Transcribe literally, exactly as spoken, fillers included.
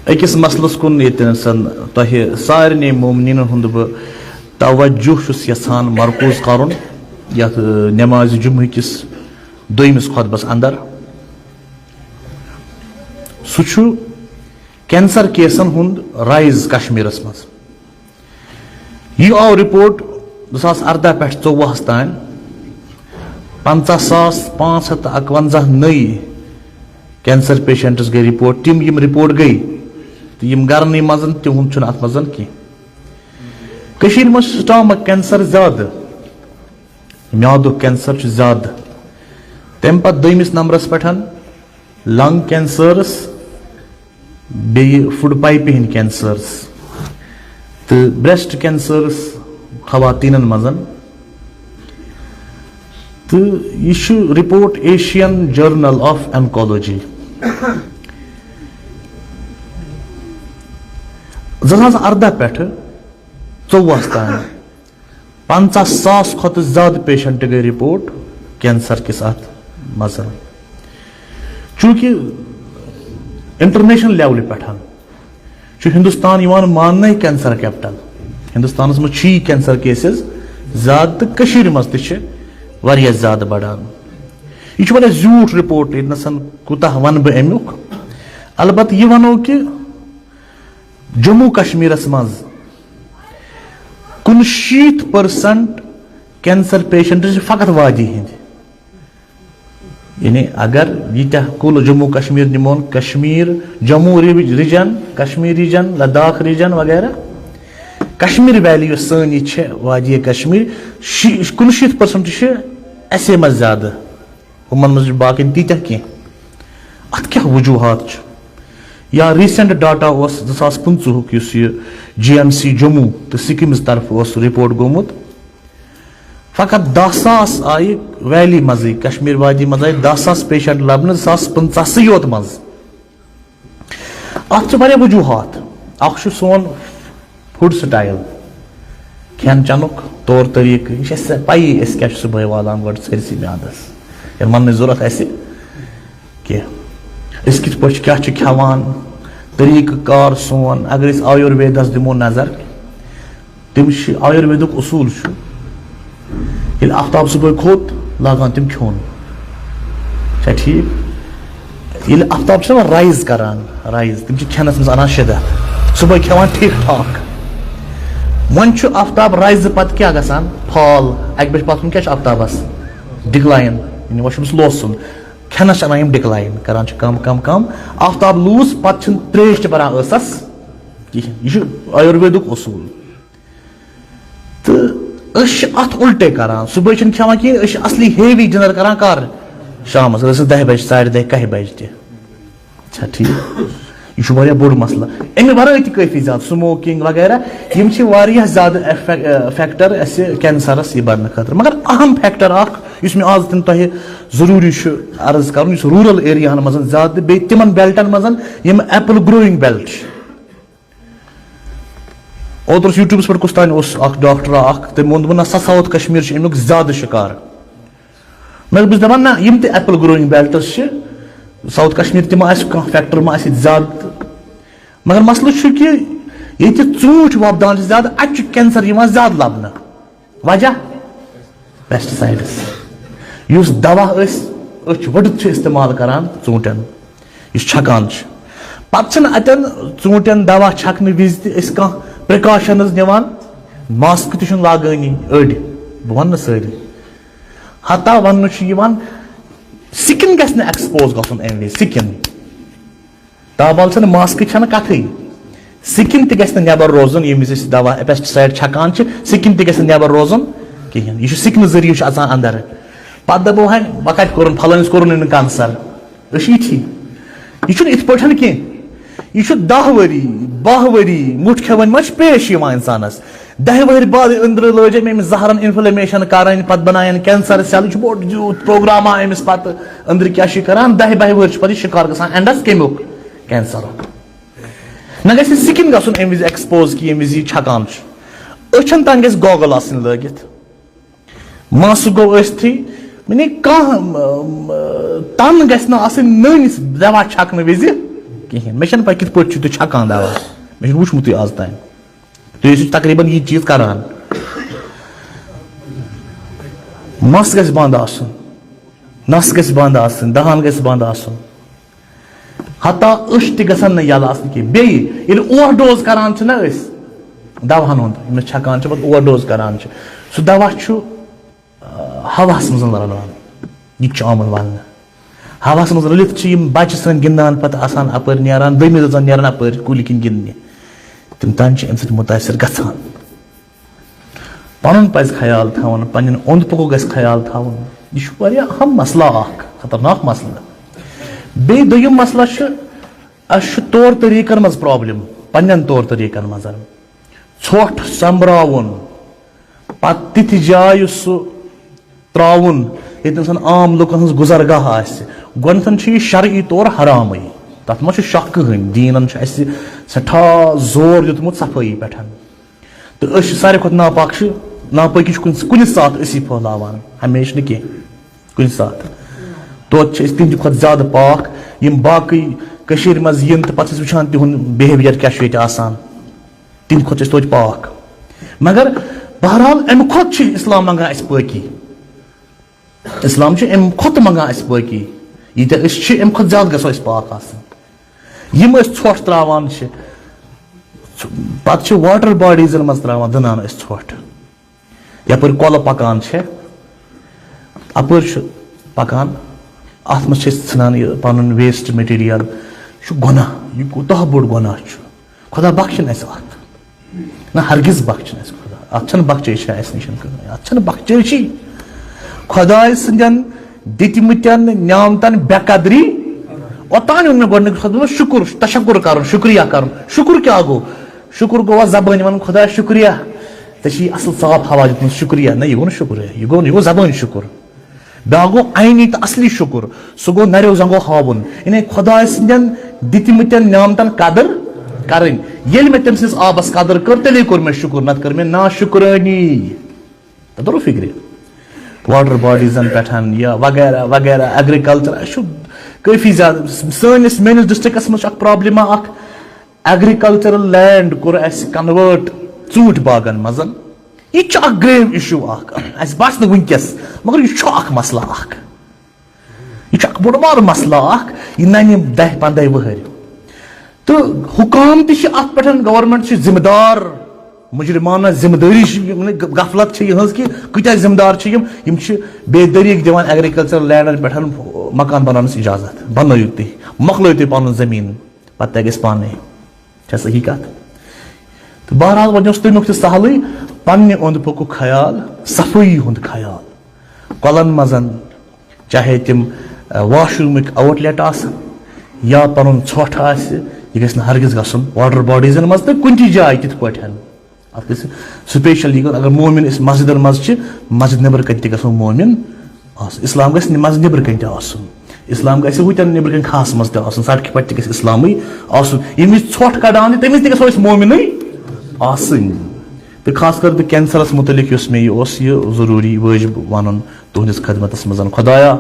أکِس مسلس کُن ییٚتٮ۪ن زن تۄہہِ سارنٕے مومنیٖنن ہُنٛد بہٕ توجہ چھُس یژھان مرکوز کرُن، یتھ، آ، نمازِ جمعہ کِس دوٚیمِس خطبس اندر۔ سُہ چھُ کینسر کیسن ہُنٛد رائز کشمیرس منٛز۔ یہِ آو رپورٹ زٕ ساس ارداہ پٮ۪ٹھ ژوٚوُہس تام، پنٛژاہ ساس پانٛژھ ہتھ تہٕ اکونزہ نٔے کینسر پیشنٹس گٔے رپورٹ۔ تِم یِم رپورٹ گٔے تہٕ یِم گرنٕے منٛز، تِہُنٛد چھُنہٕ اتھ منٛز کینٛہہ۔ کٔشیٖرِ منٛز چھُ سٹامک کینسر زیادٕ، میادُک کینسر چھُ زیادٕ، تَمہِ پتہٕ دوٚیمِس نمبرس پٮ۪ٹھ لنگ کینسرس، بیٚیہِ فوڈ پایپہِ ہٕنٛدۍ کینسرس تہٕ بریسٹ کینسرس خواتیٖنن منٛز۔ تہٕ یہِ چھُ report Asian general of oncology زٕ ساس ارداہ پٮ۪ٹھٕ ژوٚوُہس تام۔ پنٛژاہ ساس کھۄتہٕ زیادٕ پیشنٹ گٔے رپورٹ کینسر کِس اتھ منٛز۔ چونکہ انٹرنیشنل لیولہِ پٮ۪ٹھ چھُ ہندوستان یِوان ماننہٕ کینسر کیپٹل۔ ہندوستانس منٛز چھِ کینسر کیسز زیادٕ تہٕ کٔشیٖرِ منٛز تہِ چھِ واریاہ زیادٕ بڑان۔ یہِ چھُ واریاہ زیوٗٹھ رپورٹ، ییٚتہِ نَسَن کوٗتاہ وَنہٕ بہٕ اَمیُک۔ البتہ یہِ وَنو کہِ جموں کشمیرس منٛز کُنشیٖتھ پٔرسنٹ کینسر پیشنٹ چھِ فقط وادی ہٕنٛدۍ۔ یعنی اگر ییٖتیٛاہ کُل جموں کشمیر نِمون، کشمیر، جموں ری-، region, Kashmir region, Ladakh region وغیرہ، کشمیر ویلی یۄس سٲنۍ یہِ چھےٚ، وادی کشمیر، شی-، کُنشیٖتھ پٔرسنٹ چھِ اَسے منٛز زیادٕ۔ ہُمن منٛز چھِ باقین تیٖتیٛاہ کینٛہہ۔ اتھ کیٛاہ وجوہات چھِ؟ یا ریسنٹ ڈاٹا اوس زٕ ساس پٕنٛژٕہُک، یُس یہِ جی ایم سی جموں تہٕ سکمز طرفہٕ اوس رپورٹ گوٚمُت، فقط دَہ ساس آیہِ ویلی منٛزٕے، کشمیر وادی منٛز آیہِ دَہ ساس پیشنٹ لبنہٕ زٕ ساس پٕنٛژٕہسٕے یوت منٛز۔ اتھ چھِ واریاہ وجوہات۔ اکھ چھُ سون فوڈ سٹایل، کھٮ۪ن چٮ۪نُک طور طریقہٕ۔ یہِ چھِ اَسہِ پَیی أسۍ کیٛاہ چھِ صُبحٲے والان گۄڈٕ سٲرسٕے میادَس، ییٚلہِ وَننٕچ ضوٚرَتھ آسہِ کینٛہہ۔ أسۍ کِتھ پٲٹھۍ چھِ، کیٛاہ چھِ کھٮ۪وان، طریٖقہٕ کار سون۔ اگر أسۍ آیُرویدَس دِمو نظر، تٔمِس چھِ، آیُرویدُک اصوٗل چھُ، ییٚلہِ آفتاب صُبحٲے کھوٚت، لاگان تِم کھیوٚن۔ چھا ٹھیٖک؟ ییٚلہِ آفتاب چھُ نا رایز کران، رایز، تِم چھِ کھٮ۪نَس منٛز اَنان شِدت۔ صُبحٲے کھٮ۪وان ٹھیٖک ٹھاک۔ وۄنۍ چھُ آفتاب رایزٕ پتہٕ کیٛاہ گژھان؟ فال۔ اَکہِ بَجہِ پَتھ کُن کیٛاہ چھُ آفتابَس؟ ڈِکلاین۔ یعنی وۄنۍ چھُ أمِس لوسُن۔ کھٮ۪نَس چھِ اَنان یِم ڈِکلاین، کران چھِ کم، کم، کم۔ آفتاب لوٗس، پتہٕ چھِنہٕ ترٛیش تہِ بَران ٲسَس کِہیٖنۍ۔ یہِ چھُ آیُرویدُک اصوٗل۔ تہٕ أسۍ چھِ اَتھ اُلٹے کران، صُبحٲے چھِنہٕ کھٮ۪وان کِہیٖنۍ، أسۍ چھِ اصلی ہیوی ڈِنر کران کر؟ شامَس، رٲژ دَہہِ بَجہِ، ساڑِ دَہہِ، کَہہِ بَجہِ تہِ۔ چھا ٹھیٖک؟ یہِ چھُ واریاہ بوٚڑ مسلہٕ۔ اَمہِ وَرٲے تہِ کٲفی زیادٕ سموکنگ وغیرہ، یِم چھِ واریاہ زیادٕ فیکٹر اَسہِ کینسرس یہِ بڑنہٕ خٲطرٕ۔ مگر اہم فیکٹر اکھ، یُس مےٚ آز تہِ تۄہہِ ضروٗری چھُ عرض کرُن، یُس روٗرل ایریاہن منٛز زیادٕ، بیٚیہِ تِمن بیلٹن منٛز، یِم ایپل گروئنگ بیلٹ چھِ۔ اوترٕ اوس YouTubeس پٮ۪ٹھ کُس تانۍ اوس اکھ ڈاکٹر اکھ، تٔمۍ ووٚن، دوٚپُن، نہ سا ساوتھ کشمیر چھُ امیُک زیادٕ شکار۔ مگر بہٕ چھُس دپان، نہ، یِم تہِ ایپل گروئنگ بیلٹس چھِ، ساوتھ کشمیر تہِ ما آسہِ کانٛہہ فیکٹر ما آسہِ ییٚتہِ زیادٕ تہٕ، مگر مسلہٕ چھُ کہِ ییٚتہِ ژوٗنٛٹھۍ وۄپدان چھِ زیادٕ، اتہِ چھُ کینسر یِوان زیادٕ لبنہٕ۔ وجہ؟ پیسٹیسائیڈس، یُس دوا أسۍ أچھ ؤٹِتھ چھِ استعمال کران ژوٗنٛٹھٮ۪ن، یُس چھکان چھِ۔ پتہٕ چھِنہٕ اتٮ۪ن ژوٗنٛٹھٮ۪ن دوا چھکنہٕ وِزِ تہِ أسۍ کانٛہہ پریکاشنز نِوان، ماسک تہِ چھُنہٕ لاگٲنی أڑۍ، بہٕ ونہٕ نہٕ سٲری۔ حتیٰ وننہٕ چھُ یِوان سِکِن گژھِ نہٕ ایکسپوز گژھُن امہِ وِزِ، سِکِن۔ تابال چھنہٕ ماسکٕچ چھنہٕ کتھٕے۔ سِکِن تہِ گژھِ نہٕ نٮ۪بر روزُن، ییٚمہِ وِزِ أسۍ دوا پیسٹیسائیڈ چھکان چھِ، سِکِن تہِ گژھِ نہٕ نٮ۪بر روزُن کِہیٖنۍ۔ یہِ چھُ سِکنہٕ ذٔریعہٕ چھُ اژان اندر۔ پتہٕ دپو، ہے، وۄنۍ کتہِ کوٚرُن، فلٲنِس کوٚرُن نہٕ کینسر۔ أسۍ چھِ یِتھی۔ یہِ چھُنہٕ یِتھ پٲٹھۍ کینٛہہ۔ یہِ چھُ دَہ ؤری، باہ ؤری مُٹھ کھٮ۪وان ما چھِ پیش یِوان انسانس؟ دَہہِ وٕہٕرۍ بعد أنٛدرٕ لٲج أمۍ، أمِس زہرن انفلیمیشن کرٕنۍ، پتہٕ بناین کینسر سیل۔ یہِ چھُ بوٚڑ زیوٗٹھ پروگرام آ أمِس پتہٕ۔ أنٛدرٕ کیٛاہ چھُ یہِ کران؟ دَہہِ بَہہِ وٕہٕرۍ چھِ پتہٕ یہِ شِکار گژھان اینڈس کمیُک؟ کینسرُک۔ نہ گژھِ سِکِن گژھُن اَمہِ وِزِ ایکسپوز کہِ ییٚمہِ وِزِ یہِ چھکان چھُ۔ أچھن تام گژھِ گاگل آسٕنۍ لٲگِتھ۔ ماسک گوٚو ٲستھٕے، یعنی کانٛہہ، م، م، تن گژھِ نہٕ آسٕنۍ نٔنۍ دوا چھکنہٕ وِزِ۔ کِہیٖنۍ۔ مےٚ چھَنہٕ پَے کِتھ پٲٹھۍ چھُ تُہۍ چھَکان دَوا، مےٚ چھُنہٕ وٕچھمُتُے آز تام۔ تُہۍ ٲسِو تقریٖباً یہِ چیٖز کَران۔ مَس گژھِ بنٛد آسُن، نَس گژھِ بنٛد آسٕنۍ، دَہان گژھِ بنٛد آسُن، حتیٰ أچھ تہِ گژھن نہٕ یَلہٕ آسنہِ کینٛہہ۔ بیٚیہِ ییٚلہِ اوور ڈوز کَران چھِ نہ أسۍ دَوہَن ہُنٛد، ییٚمِس چھَکان چھِ پَتہٕ اوور ڈوز کَران چھِ، سُہ دَوا چھُ ہواہَس منٛز رَلان، یہِ تہِ چھُ آمُت وَننہٕ۔ ہواہَس منٛز رٔلِتھ چھِ یِم بَچہٕ سٲنۍ گِنٛدان پَتہٕ آسان اَپٲرۍ نیران، دوٚیمہِ دۄہ زَن نیران اَپٲرۍ کُلۍ کِنۍ گِنٛدنہِ۔ تِم تَن چھِ اَمہِ سۭتۍ مُتٲثِر گژھان۔ پَنُن پَزِ خیال تھاوُن، پَنٕنٮ۪ن اوٚنٛد پوٚکُک گژھِ خیال تھاوُن۔ یہِ چھُ واریاہ اَہَم مسلہٕ اَکھ، خطرناک مسلہٕ۔ بیٚیہِ دوٚیِم مسلہٕ چھُ، اَسہِ چھُ طور طریٖقَن منٛز پرابلم، پَنٕنٮ۪ن طور طریٖقَن منٛز۔ ژھۄٹھ سۄمبراوُن، پتہٕ تِتھِ جایہِ سُہ ترٛاوُن، ییٚتہِ نَسَن عام لُکَن ہٕنٛز گُزرگاہ آسہِ۔ گۄڈٕنٮ۪تھ چھُ یہِ شرعی طور حرامٕے، تَتھ منٛز چھُ شک کٕہٕنۍ۔ دیٖنَن چھُ اَسہِ سٮ۪ٹھاہ زور دیُتمُت صفٲیی پٮ۪ٹھ۔ تہٕ أسۍ چھِ ساروی کھۄتہٕ ناپاک چھِ، ناپٲکی چھِ کُنہِ، کُنہِ ساتہٕ أسی پھٲلاوان، ہمیشہِ نہٕ کینٛہہ، کُنہِ ساتہٕ۔ توتہِ چھِ أسۍ تِہِنٛدِ کھۄتہٕ زیادٕ پاک، یِم باقٕے کٔشیٖرِ منٛز یِن تہٕ پَتہٕ چھِ أسۍ وٕچھان تِہُنٛد behaviour کیٛاہ چھُ ییٚتہِ آسان۔ تِہِنٛدِ کھۄتہٕ چھِ أسۍ توتہِ پاک۔ مگر بہرحال، اَمہِ کھۄتہٕ چھِ اِسلام منٛگان اَسہِ پٲکی۔ اِسلام چھُ اَمہِ کھۄتہٕ منٛگان اَسہِ پٲکی۔ ییٖتیٛاہ أسۍ چھِ، اَمہِ کھۄتہٕ زیادٕ گژھو أسۍ پاک آسٕنۍ۔ یِم أسۍ ژھۄٹھ ترٛاوان چھِ، پَتہٕ چھِ واٹر باڈیٖزَن منٛز ترٛاوان، دٕنان أسۍ ژھۄٹھ۔ یَپٲرۍ کۄلہٕ پَکان چھِ، اَپٲرۍ چھُ پَکان، اَتھ منٛز چھِ أسۍ ژھٕنان یہِ پَنُن waste material۔ یہِ چھُ گۄناہ، یہِ کوٗتاہ بوٚڑ گۄناہ چھُ۔ خۄدا بخشِن اَسہِ اَتھ۔ نہ، ہرگز بخشِن اَسہِ خۄدا۔ اَتھ چھَنہٕ بخچٲیشی اَسہِ نِش کٕہٕنۍ۔ اَتھ چھَنہٕ بخچٲیشی۔ خۄداے سٕنٛدٮ۪ن دِتمٕتٮ۪ن نعمتَن بے قدری۔ اوٚتام ووٚن مےٚ گۄڈٕنِکِس خطبس منٛز شُکُر، تشکر کَرُن، شُکریہ کَرُن۔ شُکُر کیٛاہ گوٚو؟ شُکُر گوٚو اَتھ زبٲنۍ وَنُن، خۄدایا شُکریہ، ژےٚ چھِ یہِ اَصٕل صاف ہوا دیُتمُت، شُکریہ۔ نہ، یہِ گوٚو نہٕ شُکریہ، یہِ گوٚو نہٕ، یہِ گوٚو زبٲنۍ شُکُر۔ بیٛاکھ گوٚو عینی تہٕ اصلی شُکُر، سُہ گوٚو نَریو زنٛگو ہاوُن، یعنی خۄداے سٕنٛدٮ۪ن دِتمٕتٮ۪ن نعمتن قدٕر کرٕنۍ۔ ییٚلہِ مےٚ تٔمۍ سٕنٛز آبس قدٕر کٔر، تیٚلے کوٚر مےٚ شُکُر، نتہٕ کٔر مےٚ ناشُکرٲنی۔ تۄہہِ توٚرُو فِکرِ؟ واٹر باڈیٖزن پٮ۪ٹھ یا وغیرہ وغیرہ، ایگریکلچر، اَسہِ چھُ کٲفی زیادٕ، سٲنِس، میٲنِس ڈسٹرکٹس منٛز چھُ اکھ پرابلم اکھ، ایگریکلچرل لینڈ کوٚر اَسہِ convert ژوٗنٛٹھۍ باغن منٛز۔ یہِ تہِ چھُ اکھ grave issue اکھ، اَسہِ باسہِ نہٕ وٕنکیٚس، مگر یہِ چھُ اکھ مسلہٕ اکھ۔ یہِ چھُ اکھ بوٚڑ بار مسلہٕ اکھ، یہِ نَنہِ دَہہِ پنٛداہہِ وٕہٕرۍ۔ تہٕ حُکام تہِ چھِ اَتھ پٮ۪ٹھ، government چھِ ذمہٕ دار، مجرمانہ ذمہٕ دٲری چھِ، یعنی غفلت چھِ یِہٕنٛز کہِ کۭتیٛاہ ذمہٕ دار چھِ یِم، یِم چھِ بے دریٖک دِوان ایگریکلچرل لینڈن پٮ۪ٹھ مکان بناونَس اجازت۔ بنٲیِو تُہۍ، مۄکلٲیِو تُہۍ پنُن زٔمیٖن، پتہٕ تہِ گژھِ پانے۔ چھا صحیح کتھ؟ تہٕ بہرحال، وۄنۍ اوس تمیُک تہِ سہلٕے، پننہِ اوٚنٛد پوٚکُک خیال، صفٲیی ہُنٛد خیال، کۄلن منٛز، چاہے تِم، ا، واش روٗمٕکۍ آوُٹ لیٹ آسن یا پنُن ژھۄٹھ آسہِ، یہِ گژھِ نہٕ ہرگز گژھُن واٹر باڈیٖزن منٛز تہٕ کُنہِ تہِ جایہِ تِتھ پٲٹھۍ۔ اتھ گژھِ special یہِ گوٚو، اگر مومن أسۍ مسجدن منٛز چھِ، مسجد نیٚبرٕ کنہِ تہِ گژھو مومن آسُن۔ اسلام گژھِ نماز نیٚبرٕ کنہِ تہِ آسُن۔ اسلام گژھِ ہُتٮ۪ن نیٚبرٕ کنہِ خاص منٛز تہِ آسُن۔ سڑکہِ پٮ۪ٹھ تہِ گژھِ اسلامٕے آسُن۔ ییٚمہِ وِزِ ژھۄٹھ کڑان چھِ، تَمہِ وِزِ تہِ گژھو أسۍ مومنٕے آسٕنۍ۔ تہٕ خاص کر تہٕ کینسرس مُتعلق یُس مےٚ یہِ اوس یہِ ضروٗری وٲجِب ونُن تُہنٛدِس خدمتس منٛز۔ خدایا،